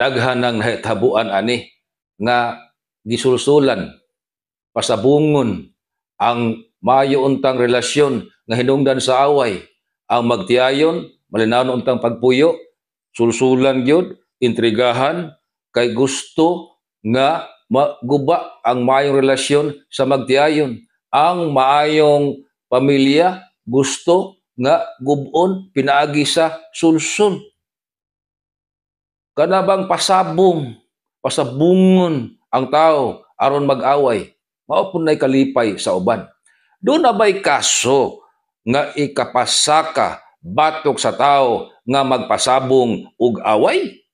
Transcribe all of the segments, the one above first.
Daghan ang nahitabuan ani nga gisulsulan, pasabungon ang maayo untang relasyon nga hinungdan sa away. Ang magtiayon, malinawon untang pagpuyo, sulsulan gyud, intrigahan kay gusto nga maguba ang maayong relasyon sa magtiayon. Ang maayong pamilya, gusto nga gub-on pinaagi sa sulsul. Kana bang pasabong, pasabungon ang tao aron mag-away, mao pud nay kalipay sa uban. Duna ba'y kaso nga ikapasaka batok sa tao nga magpasabong og away?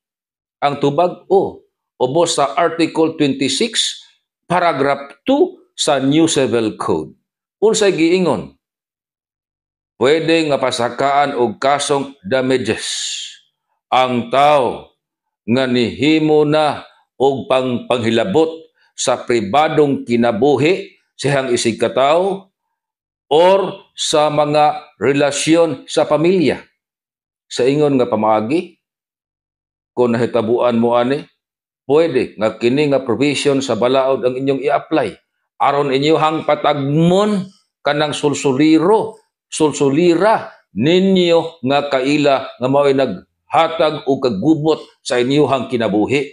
Ang tubag, o. Ubos sa Article 26, Paragraph 2 sa New Civil Code. Unsay giingon? Pwede nga pasakaan og kasong damages ang tao nga nihimo na og panghilabot sa pribadong kinabuhi siyang isig katawo or sa mga relasyon sa pamilya. Sa ingon nga pamaagi, kung nahitabuan mo ani, pwede nga kini nga provision sa balaod ang inyong i-apply aron inyohang patagmon kanang sulsuliro, sulsulira ninyo nga kaila nga mao'y naghatag og kagubot sa inyohang kinabuhi.